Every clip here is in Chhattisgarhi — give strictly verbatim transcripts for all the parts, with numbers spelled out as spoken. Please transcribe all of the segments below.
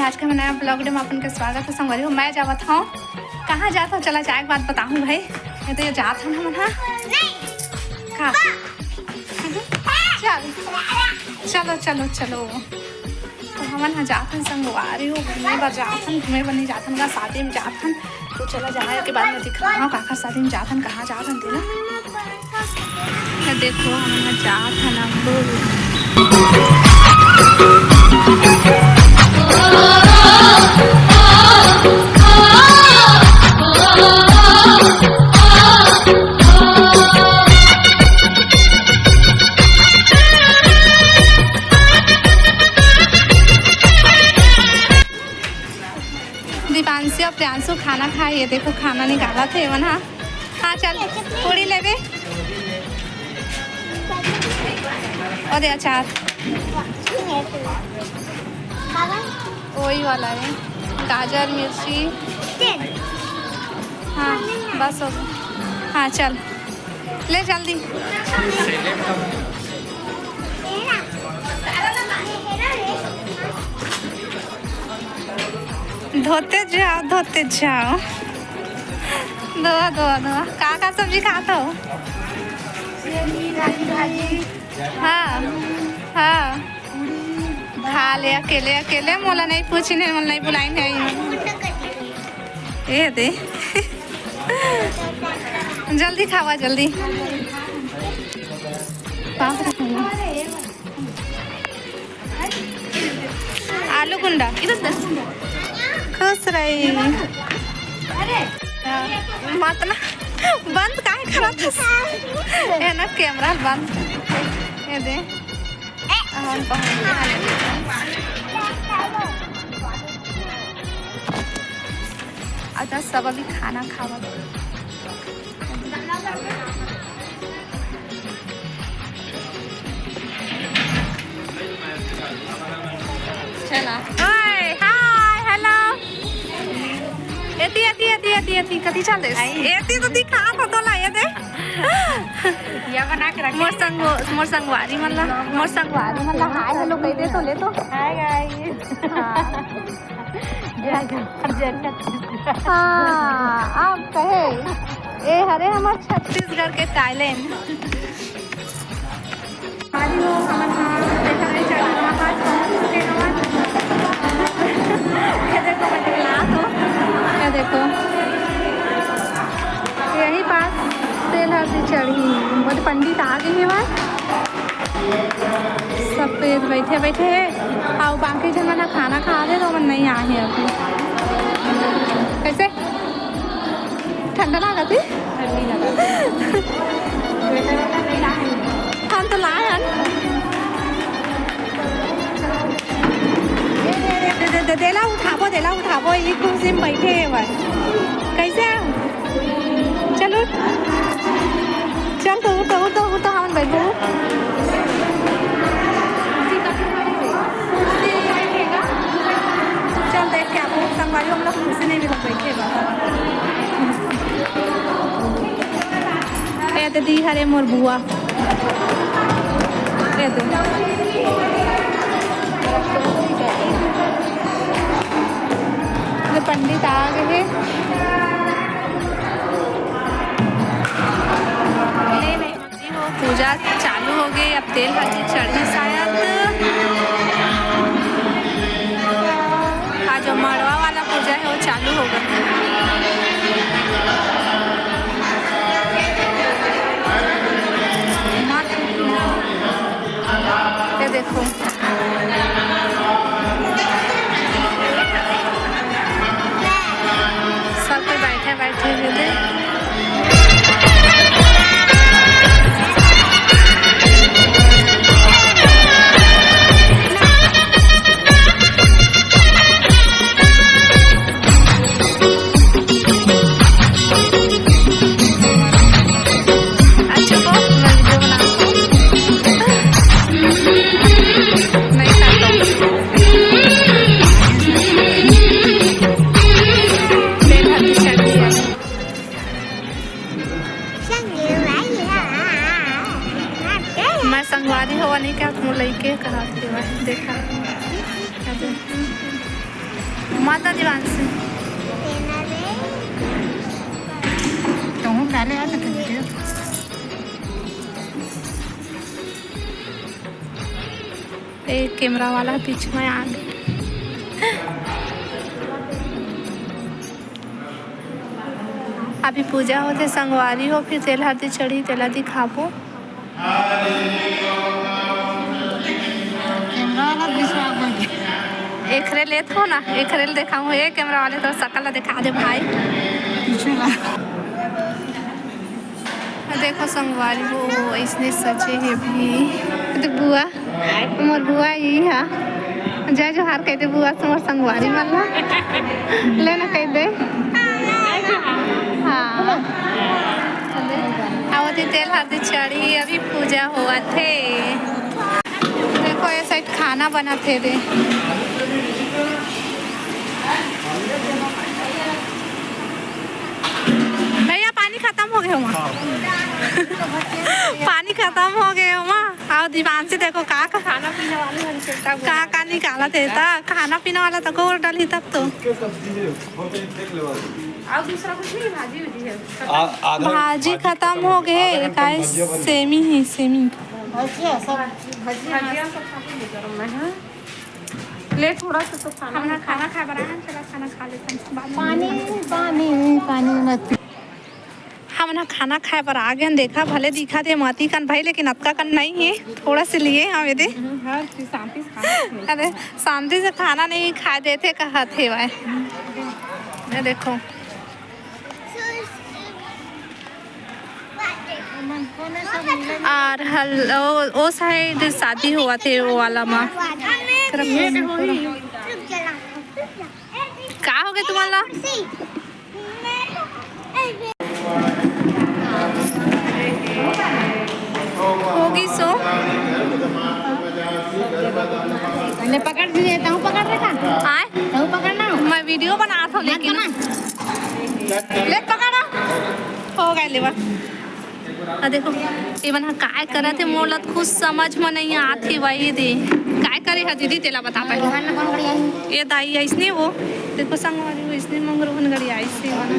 आज के नया vlog में अपन के स्वागत हे संगवारी हो। मैं जावत हूँ, कहाँ जात हूँ, चला जाए के बाद बताहूँ भाई। ये तो ये जात हन हमन हा। का? चल, चलो, चलो, चलो। तो हमन ह जात हन संगवारी हो, घूमे बर जात हन, घूमे बर नहीं जात हन का, शादी में जात हन। तो चला जाए के बाद में दिखाहूँ काकर शादी में जात हन, कहाँ जात हन तेला। ये देखो, हमन ह जात हन अब। दीपांशु और प्रियांशु खाना खाए। ये देखो, खाना निकालत हे मन हा। हाँ, चल, पूड़ी लेबे। ओ दे अचार। वही वाला है, गाजर, मिर्ची। हाँ, बस हो गया। हाँ, चल, ले जल्दी। धोते जाओ, धोते जाओ। धोआ, धोआ, धोआ। का का सब्जी खात हो? हाँ, हाँ। खा ले अकेले, अकेले। मोला नहीं पूछिन हे, मोला नहीं बुलाइन हे। ये दे। जल्दी खावा, जल्दी। बाप रे। आलू गुंडा। खुश रही। मत ना, बंद काहे करत हस? ये ना, कैमरा बंद। ये दे। हम पहुंच गए। अच्छा, सब अभी खाना खावत। चला। हाय, हाय, हेलो। एती, एती, एती, एती, एती, कति चल देस? आई। एती तो दिखा तो तोला, ये दे। या बना के रखे। मोर संग-, मोर संगवारी मन ला, मोर संगवारी मन ला हाय, हेलो कह दे तो, ले तो। हाय, गाइस। हाँ। जय जय, जय छत्तीसगढ़। हाँ, अब कहे, ए हरे हमर छत्तीसगढ़ के talent। आज वो हमन हा, देखा नहीं चला, वहाँ पास पहुँच चुके हैं। ये देखो, मैं दिखला दो। ये देखो, यही पास तेल हल्दी चढ़ी, वो तो पंडित आ गए हैं वहाँ। सब तो ये बैठे बैठे हे, अउ बाकी झन मन ह खाना खा ले, तो मन नहीं आए हे अभी। कैसे? ठंडा लागत हे? हम तो लाए हन। दे, दे, दे, दे, देला उठाबो, देला उठाबो, ये कुर्सी में बैठे हे भाई। कैसे? चल उठ। चल तो उठ, उठ, उठ, उठ, हमन बैठो। चल देख के आबो, संगवारी हम लोग कुर्सी नहीं मिलत बैठे बा। ए दीदी, हरे मोर बुआ। ए दे। ये पंडित आ गए हैं। पूजा चालू हो गई, अब तेल हल्दी चढ़ी शायद। आज जो मड़वा वाला पूजा है वो चालू हो गया। ये देखो, सब कोई बैठे बैठे हुए थे। अच्छा, बहुत मैं वीडियो बनाती हूँ। नहीं करता हूँ। बेघर की शादी है। मैं संगवारी हो नहीं क्या, तुम लइके कहा के देखा। माता दीवान से। कहूँ डाले आ तो वीडियो। ए, कैमरा वाला पीछे में आ गए। अभी पूजा होथे संगवारी हो, फिर तेल हरदी चढ़ी, तेला दिखाबो। कैमरा वाला बीच में आ गए। एखरे लेत हो ना, एखरे ले देखाऊँ। ए, कैमरा वाले तो सकल ला दिखा दे भाई। पीछे ला। देखो संगवारी हो, ऐसने सजे हे भी। तो बुआ, मोर बुआ ये हा। जय जोहार कह दे बुआ, मोर संगवारी मन ला। ले ना कह दे। हाँ। अवती तेल हरदी चढ़ी, अभी पूजा होवत हे। देखो ये साइड खाना बनत हे दे। भैया पानी खत्म हो गए हो वहाँ। पानी खत्म हो गए हो वहाँ। आओ दीवान से देखो का का खाना पीना वाले मन से का का निकालत हे ता खाना पीना वाला तो गोर डाली तब तो। और दूसरा कुछ नहीं, भाजी उजी है। भाजी खत्म हो गए, काय सेमी ही सेमी। भजिया सब। भजिया सब खाते हैं गरम में, हाँ। ले थोड़ा सा तो खाना हमना खाना खाए बर आए हन, चला खाना खा लेथन, बाद में पानी, पानी, पानी मत पी। हमन ह खाना खाए बर आ गेन। देखा भले दिखा दे माटी कन भाई, लेकिन अतका कन नहीं है, थोड़ा से लिए हम एदे। हम्म, हर चीज शांति से खाना चाहिए। अरे शांति से खाना नहीं खाए देते कहत हे भाई। ये देखो। और हल-, ओ, ओ साइड शादी हुआ थे, वो वाला मा। का हो गए तुम्हारा? होगी सो। ले पकड़ दिए, तहु पकड़ रखा। आए? तहु पकड़ना हो? मैं वीडियो बनात हूँ, लेकिन बना। ले पकड़ो। हो गए लेवा। आ देखो, ये मन ह काय करत हे, मोला त कुछ समझ म नहीं आत हे भाई दे। काय करे ह दीदी, तेला बता पाए। ये दाई अइसने वो, देखो संगवारी हो, इसने मंगरोहन गड़ी आई से मन।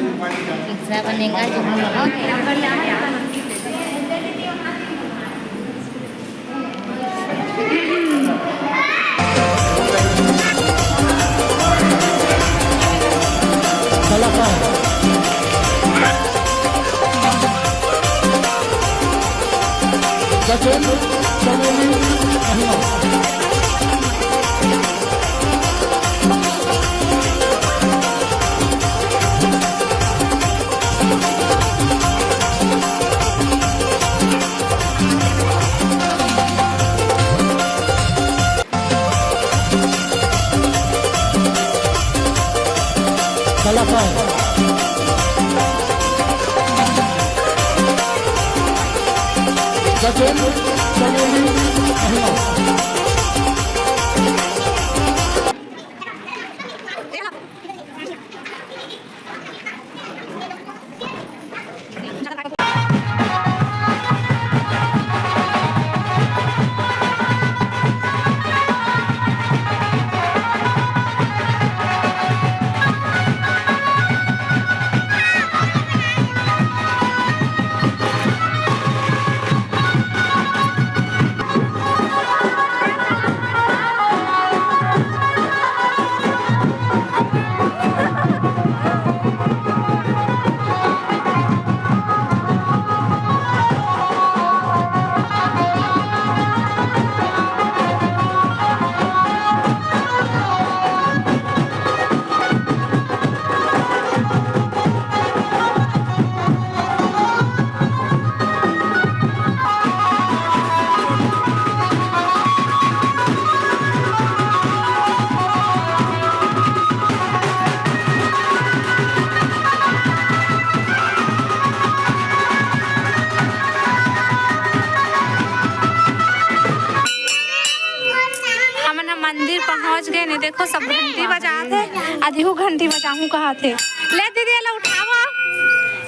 हमन ह मंदिर पहुंच गए ने, देखो सब घंटी बजात हे, आदिहू घंटी बजाहूं कहत हे। ले दीदी, एला उठावा।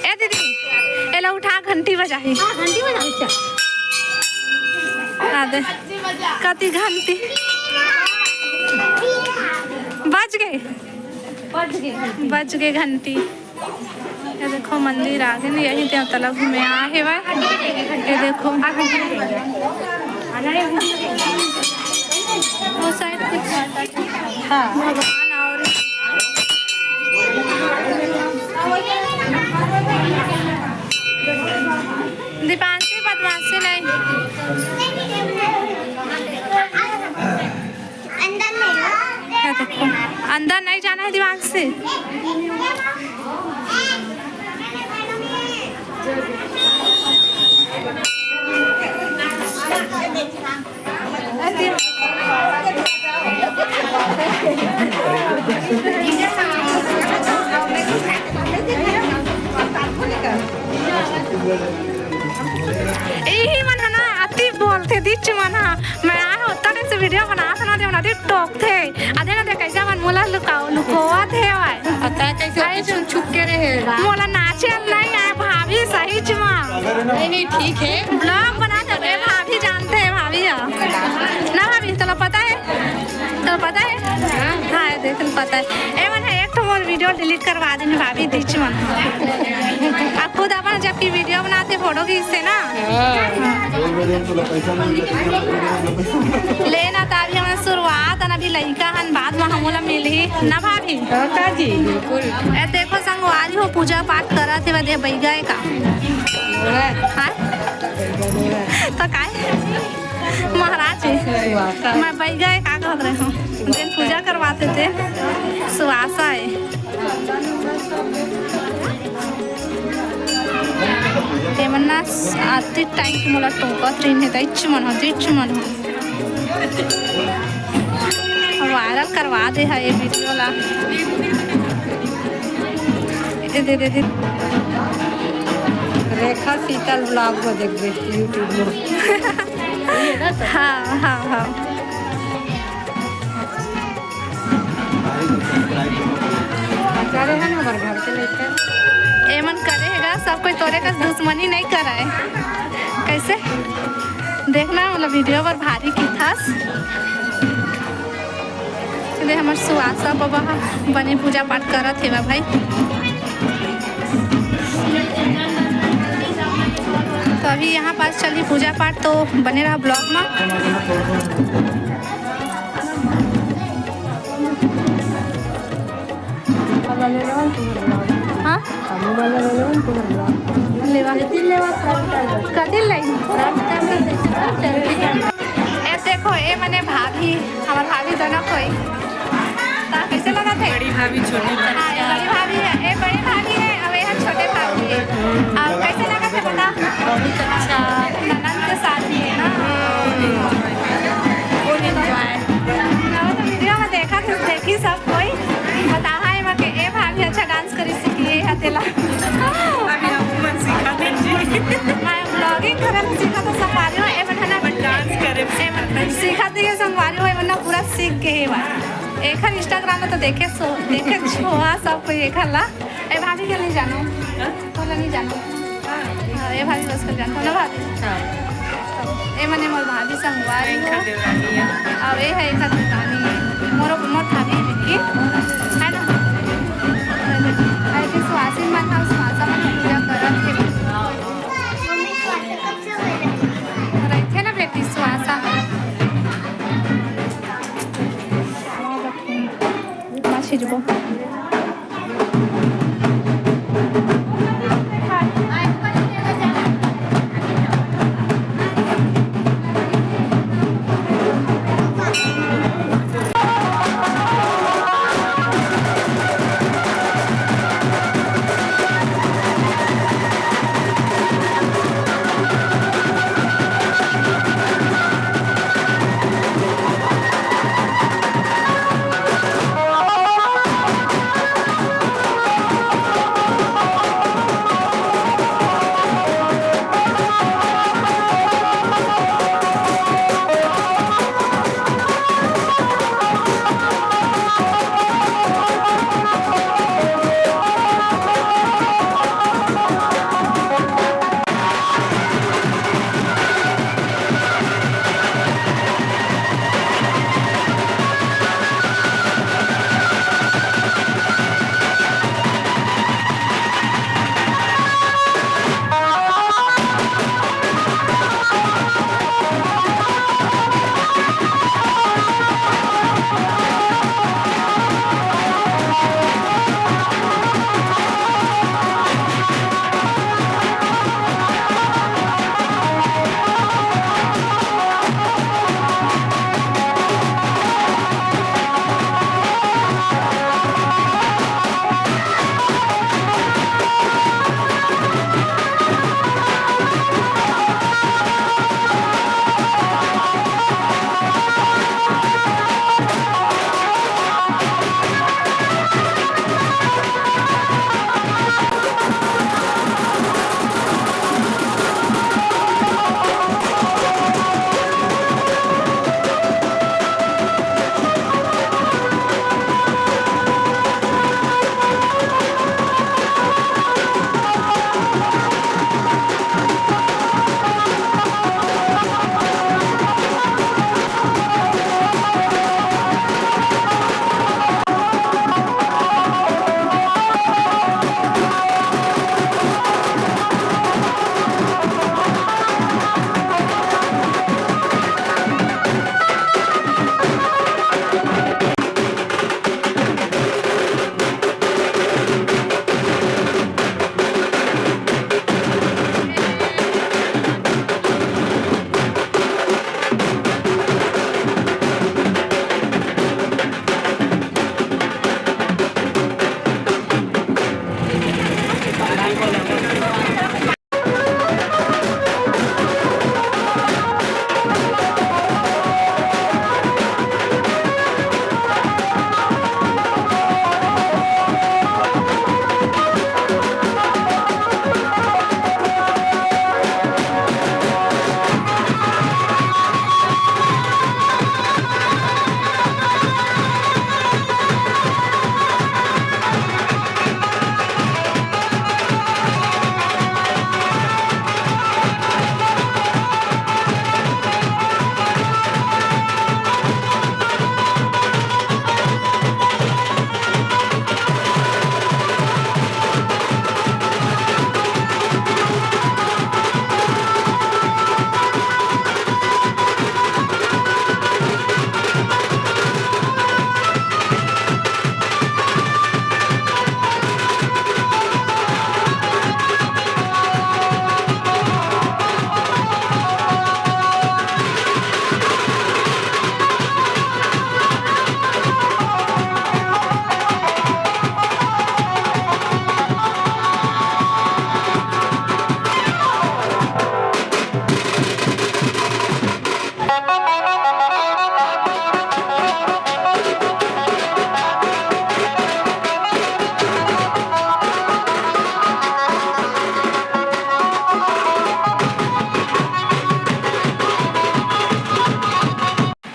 ए दीदी, एला उठा, घंटी बजाही। हाँ, घंटी बजाही, चल। आ दे, कति घंटी बज गए। बज गे घंटी। ये देखो मंदिर आ गे ना, यही देवता ला घूमे आए हेवय। ये देखो वो साइड कुछ, हाँ, भगवान और दीपांशी बदमाशी नहीं। अंदर नहीं। ये देखो, अंदर नहीं जाना है दीवांशी। इही मन ह ना, अति बोलथे, दिच मन ह। मैं आए हों, ओतका टाइम से वीडियो बनात हन ना, देख ना, अति टोकथे। अदे ना, देख, कइसे मन मोला लुकाओ, लुकोवत हे, भाई। अतका कइसे अरे, अति छुप, छुप के रहे? मोला नाचे ल नहीं आए, भाभी, सही च मा। नहीं, नहीं, ठीक है। Vlog बनात हे, भाभी जानथे, भाभी ह। ना भाभी, तोला पता हे? तो पता है? हाँ, ये देख, पता है। ए मन है, एक ठो मोर वीडियो delete करवा देने भाभी, दिच मन। आ खुद अपन जबकि वीडियो बनाथे, फोटो खींचथे ना। हाँ। लेना त अभी हमन शुरुआत हन, अभी लइका हन, बाद में हमोला मिलही ना भाभी। हाँ, का जी, बिल्कुल। ए देखो संगवारी हो, पूजा पाठ करत हे, बदे बैगा हे का? हाँ। तो काय? महाराज हे। सुवासा। मैं बैगा हे, का कहत रहे हूँ? जेन पूजा करवाथे ते सुवासा हे। एमन ना आती टाइम के मोला टोकत रहिन हे, त इच मन हो, इच मन हो। वायरल करवा दे हे ये वीडियो ला। ए दे, दे, दे। रेखा शीतल vlog को देखबे YouTube में। हाँ, हाँ, हाँ। करे हे ना हमर घर के लइका। एमन करे हे गा, सब कोई तोरे कस दुश्मनी नहीं कराए। कैसे? देखना, मतलब वीडियो बर भारी किथस। दे हमर सुवासा बबा ह बने पूजा पाठ करत हेवय भाई। तो अभी यहाँ पास चली पूजा पाठ, तो बने रहा vlog में। हाँ? लेवा। कतिल लाई? ए देखो, ए मने भाभी, हमर भाभी दोनों कोई। ता कैसे लगत हे? बड़ी भाभी, छोटी भाभी। हाँ, ये बड़ी भाभी है, ये बड़ी भाभी है, अब ये छोटे भाभी है। अब कैसे लगत हे बता? बहुत अच्छा। ननद के साथ ही है ना? Full enjoy। ना, वो तो वीडियो में देखा, देखी सब कोई। बताहा एमा के ए भाभी अच्छा डांस करी सीखी, ए हा तेला। अभी हम मन सीखा थे जी। मैं vlogging करे सीखा तो संगवारी हो, ए मन है ना अपन डांस करे। ए मन सीखा तो ये संगवारी हो, ए मन ना पूरा सीख के हे बा। एखर Instagram में तो देखे सो, देखे छोआ सब कोई एखर ला। ए भाभी के नहीं जानो? हाँ? तोला नहीं जानो? हाँ, ये भाभी बस कर जानता ना भाभी। हाँ। ये मने मोर भाभी संगवारी हो। अब ये है एक देवरानी। मोर, मोर भाभी की, है ना? अरे, सुवासिन मन हा, सुवासा मन पूजा करत हे। रहिथे ना बेटी, सुवासा। माँ छिजको।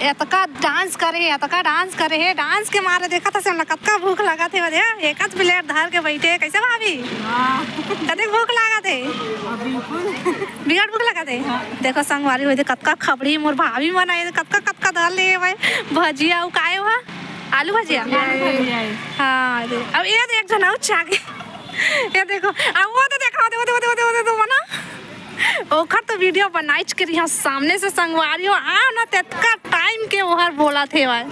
एतका डांस करे हे, एतका डांस करे हे, डांस के मारे देखत हस, कतका भूख लागत हे। एकाध प्लेट धर के बइठे हे। कइसे भाभी? कतेक भूख लागत हे? बिकट भूख लागत हे। देखो संगवारी हो, कतका खबड़ी मोर भाभी मन आए, कतका कतका धर ले हे भाई। भजिया अउ काय हे? आलू भजिया। हाँ, दे। अब ये देख, एक झन अउ चागे। ये देखो, अब वो तो देखा, वो दे, वो दे, वो दे, वो दे, वो दे, वो ना। ओखर तो वीडियो बनाइच के रही सामने से। संगवारी हो, आ ना, तेतका टाइम के ओहर बोलत हे भाई।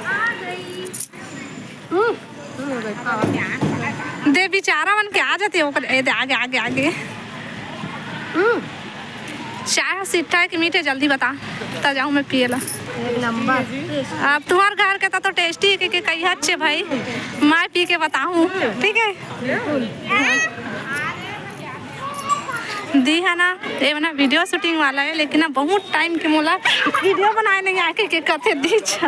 दे, बिचारा मन के आ जाते ओकर, ए दे, आगे, आगे, आगे। चाय ह सिट्ठा हे कि मीठे, जल्दी बता, त जाऊँ मैं पिए ला। एक नंबर। अब तुम्हार घर के त तो टेस्टी हे कि, कि कही अच्छे भाई, मैं पी के बताहूँ, ठीक हे? दी हे ना, ये ना वीडियो शूटिंग वाला हे, लेकिन ना बहुत टाइम के मोला वीडियो बनाए नइ आए के, के कथे दीच।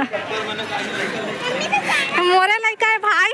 मोरे लइका हे भाई।